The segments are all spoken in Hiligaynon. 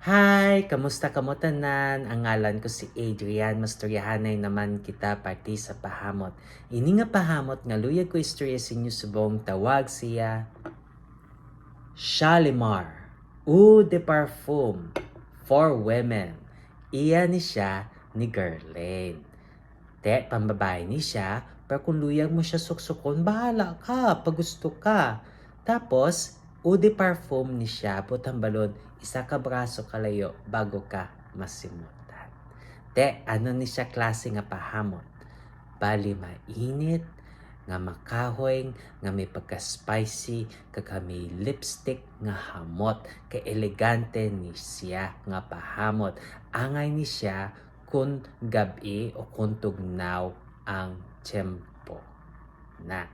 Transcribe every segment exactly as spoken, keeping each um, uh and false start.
Hi! Kamusta kamo tanan? Ang ngalan ko si Adrian. Mastoryahanay naman kita parte sa pahamot. Ini nga pahamot nga luyag ko istorya sa inyo subong tawag siya Shalimar Eau de Parfum for Women. Iya ni siya ni Guerlain. Te, pambabae ni siya, pero kung luyag mo siya suksukon, bahala ka, pag gusto ka. Tapos, eau de parfum ni siya, but hambalon, isa ka braso kalayo bago ka masimutan. Te, ano ni siya klase nga pahamot? Bali mainit, nga makahoy, nga may pagka-spicy, kag may lipstick nga hamot. Kay elegante ni siya nga pahamot. Angay ni siya kun gab-i o kun tugnaw ang tiyempo na.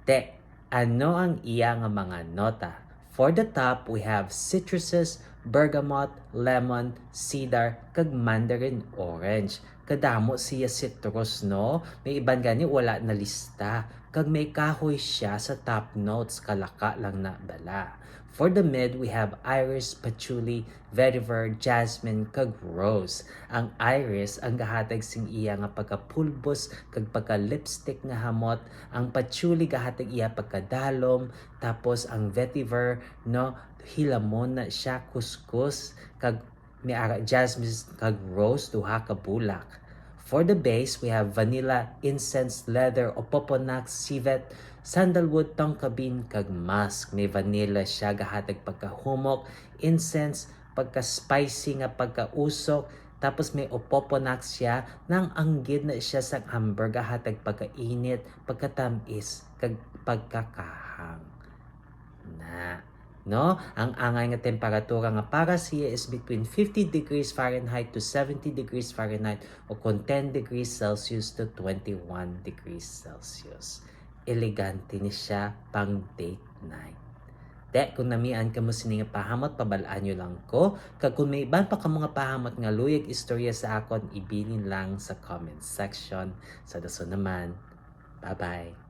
Te, ano ang iya nga mga nota? For the top, we have citruses, bergamot, lemon, cedar, kag mandarin orange. Kadamo siya citrus, no? May iban gani wala na lista. Kag may kahoy siya sa top notes, kalaka lang na bala. For the mid, we have iris, patchouli, vetiver, jasmine, kag rose. Ang iris ang gahatag sing iya nga pagkapulbos kag pagka-lipstick nga hamot. Ang patchouli gahatag iya pagkadalom, tapos ang vetiver, no, hilamon na siya, kuskus, kag may ara jasmine kag rose, duha ka bulak. For the base, we have vanilla, incense, leather, opoponax, civet, sandalwood, tonka bean, kag musk. May vanilla siya, gahatag pagkahumok, incense, pagka-spicy nga pagkausok, tapos may opoponax siya, nang anggid na siya sang amber, gahatag pagkainit, pagkatamis, kag pagkakahang. Na, no? Ang angay nga temperatura nga para siya is between fifty degrees Fahrenheit to seventy degrees Fahrenheit o kung ten degrees Celsius to twenty-one degrees Celsius. Elegante ni siya pang date night. Te, kung namian kamo sini nga pahamot, pabal-an nyo lang ko. Kag kung may iban pa kamo nga pahamot nga luyag istorya sa akon, ibilin lang sa comment section. Sa dason naman, bye-bye.